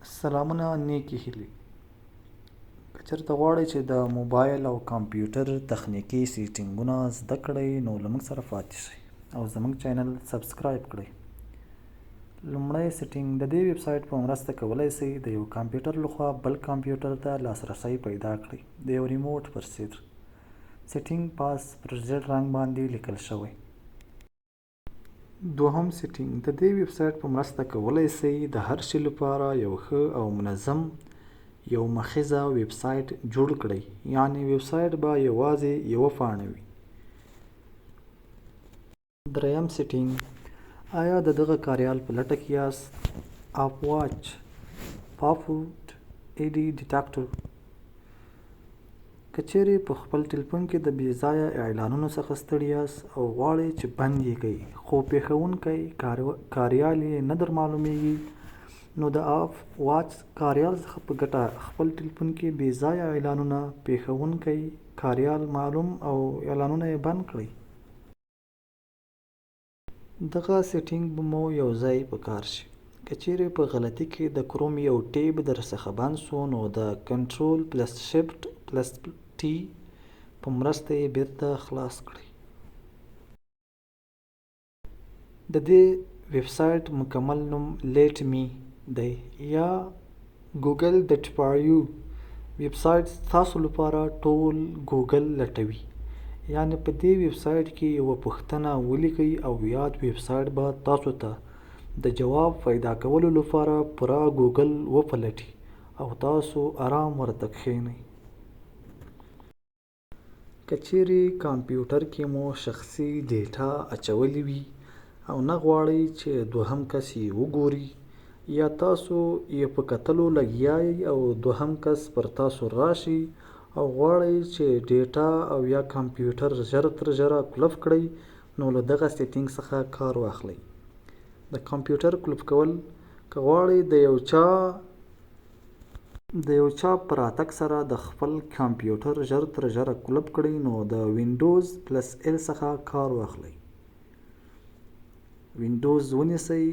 سلامونه نیکې هیلې. که چېرته غواړئ چې د موبایل او کمپیوټر تخنیکي سیټینګونه زده کړئ، نو له موږ سره پاتې شئ او زموږ چینل سبسکرایب کړئ. لومړی سیټینګ: د دې ویب سایټ په مرسته کولای شئ د یو کمپیوټر لخوا بل کمپیوټر ته لاسرسی پیدا کړئ، د یو ریموټ پر څیر. سیټینګ پاس پر ژیړ رنګ باندې لیکل شوی. دوهم سیټینګ: د دې ویب سایټ په مرسته کولای شئ د هر شي لپاره یو ښه او منظم یو مخیزه ویب سایټ جوړ کړئ، یعنې ویب سایټ به یوازې یوه پاڼه وي. دریم سیټینګ: آیا د دغه کاریال په لټه کې یاست؟ اپ واچ پاپوډ ای ډي ډیټکټر. که چیرې په خپل ټلیفون کې د بې ځایه اعلانونو څخه ستړي یاست او غواړئ چې بند یې کړئ، خو پېښوونکی کاریال یې نه در معلومیږي، نو د اپ واچ کاریال څخه په ګټه خپل ټلیفون کې بې ځایه اعلانونه پېښوونکی کاریال معلوم او اعلانونه یې بند کړئ. دغه سیټینګ به مو یو ځای په کار شي. که چیرې په غلطي کې د کروم یو ټیب درڅخه بند شو، نو د کنټرول پلس شفټ پلس ټي په مرسته یې بیرته خلاص کړئ. د دې ویب سایټ مکمل نوم لیټ مي دی یا ګوګل ډاټ فار یو. ویب سایټ ستاسو لپاره ټول ګوګل لټوي، یعنې په دې ویب سایټ کې یوه پوښتنه ولیکئ او یاد ویب سایټ به تاسو ته د جواب پیدا کولو لپاره پوره ګوګل وپلټي او تاسو ارام ورته کښېنئ. که چیرې کمپیوټر کې مو شخصي ډیټا اچولې وي او نه غواړئ چې دوهم کس یې وګوري، یا تاسو یې په کتلو لګیا یئ او دوهم کس پر تاسو راشي او غواړئ چې ډیټا او یا کمپیوټر ژر تر ژره قلف کړئ، نو له دغه سیټینګ څخه کار واخلئ. د کمپیوټر قلف کول: که غواړئ د یو چا په راتګ سره د خپل کمپیوټر ژر تر ژره قلف کړئ، نو د وینډوز پلس ایل څخه کار واخلئ. وینډوز ونیسئ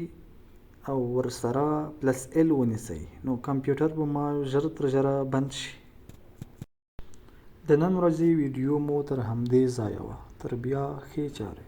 او ورسره پلس ایل ونیسئ، نو کمپیوټر به مو ژر تر ژره بند شي. د نن ورځې ویډیو مو تر همدې ځایه وه. تر بیا، ښې چارې.